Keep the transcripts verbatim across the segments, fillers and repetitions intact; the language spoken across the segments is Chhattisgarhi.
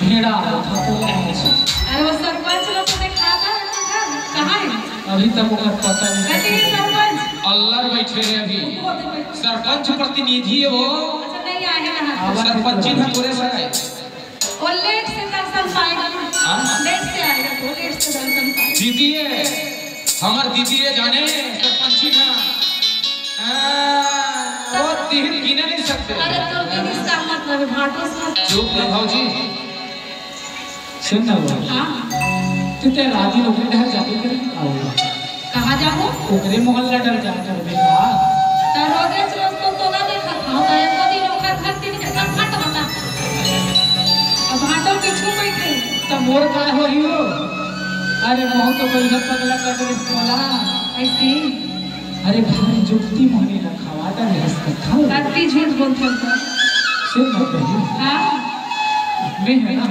मेरा अरे वो सरपंच लोग को दिखाता है ना, कहाँ है? अभी तक ओकर पता नहीं। कहते हैं सरपंच। अल्लर बैठे हैं अभी। वो होते बैठे। सरपंच प्रतिनिधि है वो। अच्छा, नहीं आए हैं यहाँ। सरपंच जी ना पूरे सर आए। वो लेट से दर्शन पाएगा। हाँ? लेट से आएगा, वो लेट से दर्शन पाएगा। दीदी है, हमार दीदी है जाने, सरपंची ना। हाँ, वो तीन गिने नहीं सकते। अरे तो भी इसका मतलब है, भाटो से। चुप ना भौजी, सुन ना वो। हाँ। तू ते राती लोग घर जाबे करे का होगा? कहाँ जाबो? ओकरे मोहल्ला डर जा करबे का? त रोजे रोज तो तोला देखत हूँ, त एको दिन ओकर घर तीन के घर फट होता। अब भाटो पीछू बैठे। त मोर का होही हो? अरे बहुत तो कोई पगला कर दे तोला। ऐसे? अरे भारी जुक्ति मोहनी रखावा, त रहस कथा। कत्ती झूठ बोलत हस। सुन ना बहिनी। हाँ। मैं है ना?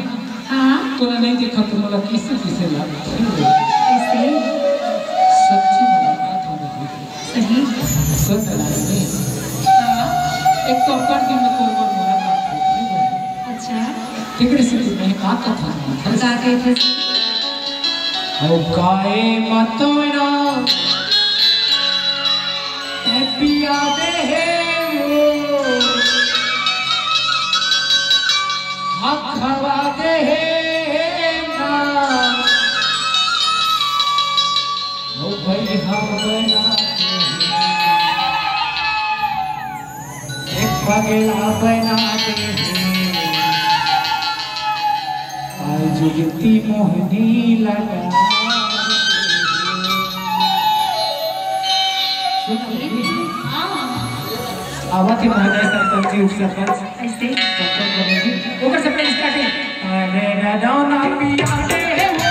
हाँ। तोला नहीं देखा तो मोला किसे किसे लागथे। कैसे? सच्ची मुलाकात हो गई। सही। सुन ना बहिनी। हाँ। एक तो अब्बड़ दिन में तोर मोर मुलाकात होई। अच्छा। तेकरे से मैं का कथा सुनात हस? का कहिथे? अउ काए मतोरा, ए पिया दे हे वो, हखवा दे हे ना। ओ भैया बना दे, एक पगला बना दे, आज जुगती मोहनी लगा। सुन, हाँ। आवत हे महोदय सरपंच जी, उप सरपंच। ऐसे? सरपंच बने जी। ओकर सबके स्टार्टिंग। अरे रडौना पिया रे हो,